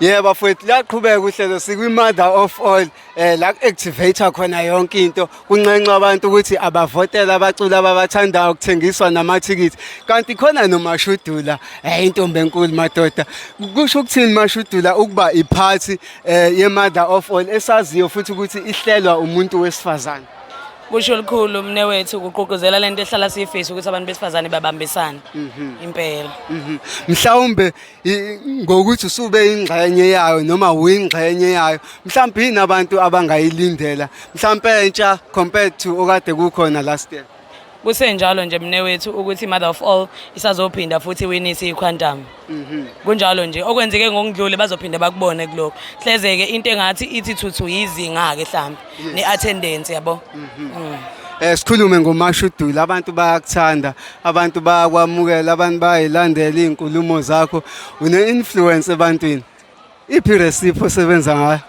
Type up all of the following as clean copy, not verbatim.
Yebo bafowethu, liyaqhubeka uhlelo. Sikwi-Mother of All, la ku-activate khona yonke into, kunxenxa abantu ukuthi abavotele abaculi ababathandayo, kuthengiswa namathikithi. Kanti khona noMashudula, intombi enkulu madoda. Kusho ukuthini, Mashudula, ukuba iphathi ye-Mother of All, esaziyo futhi ukuthi ihlelwa umuntu wesifazane? Kusho lukhulu, mnewethu, kugqugquzela lento ehlala siyifisa ukuthi abantu besifazane babambisane impela. Mhlawumbe ngokuthi usube ingxenye yayo noma uyingxenye yayo, mhlawumbe yini abantu abangayilindela, mhlawumbe entsha compared to okade kukhona last year? Kusenjalo nje, mnewethu, ukuthi Mother of All isazophinda futhi iwinise iQuantum. Kunjalo nje, okwenzeke ngokudlule bazophinda bakubone kulokho. Hleze-ke into engathi ithi thuthu yizinga-ke hlampe ne-attendance, yabo. Sikhulume ngoMashudula. Abantu bayakuthanda, abantu bayakwamukela, abantu bayayilandela izinkulumo zakho, une-influence ebantwini. Iphi recipe osebenza ngayo?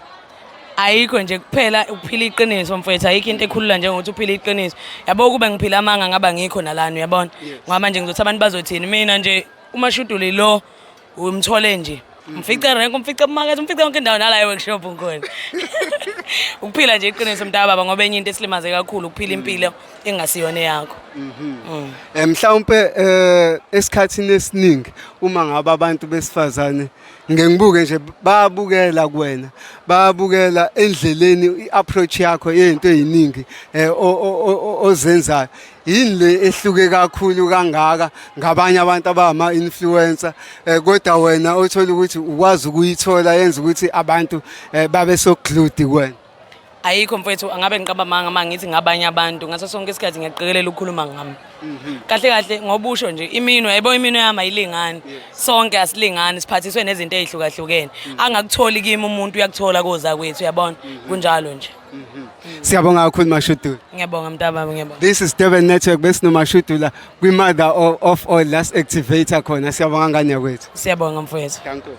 Ayikho nje, kuphela ukuphila iqiniso, mfowethu. Ayikho into ekhulula njengokuthi uphile iqiniso, yabo. Kube ngiphila amanga, ngaba ngikho nalana, uyabona, ngoba manje ngizothi abantu bazothini? Mina nje uMashuduli lo umthole nje, umfice rank, umfice emakethe, umfice yonke indawo, nala e-workshop ngikhona. Ukuphila nje iqiniso, mntakababa, ngoba enye into esilimaze kakhulu ukuphila impilo engasiyona eyakho. Mhlawumbe esikhathini esiningi uma ngabe abantu besifazane, ngeke ngibuke nje, bayabukela kuwena, bayabukela endleleni, i-approach yakho yento eziningi ozenzayo. Yini le ehluke kakhulu kangaka ngabanye abantu abama-influencer, kodwa wena othola ukuthi ukwazi ukuyithola, yenza ukuthi abantu babe so glued kuwena? Ayikho, mfowethu. Angabe ngiqamba amanga uma ngithi ngabanye abantu. Ngaso sonke isikhathi ngiyaqikelela ukukhuluma ngami kahle kahle, ngoba usho nje iminwe, yabo, iminwe yami ayilingani. Sonke asilingani, siphathiswe nezinto ey'hlukahlukene. Angakutholi kimi umuntu uyakuthola koza kwethu, uyabona. Kunjalo nje. Siyabonga kakhulu, Mashudula. Ngiyabonga, mntabami, ngiyabonga. This is Durban Network. BesinoMashudula kwi-Mother of All, la si-activate khona. Siyabonga, ngane yakwethu. Siyabonga, mfowethu. Danko.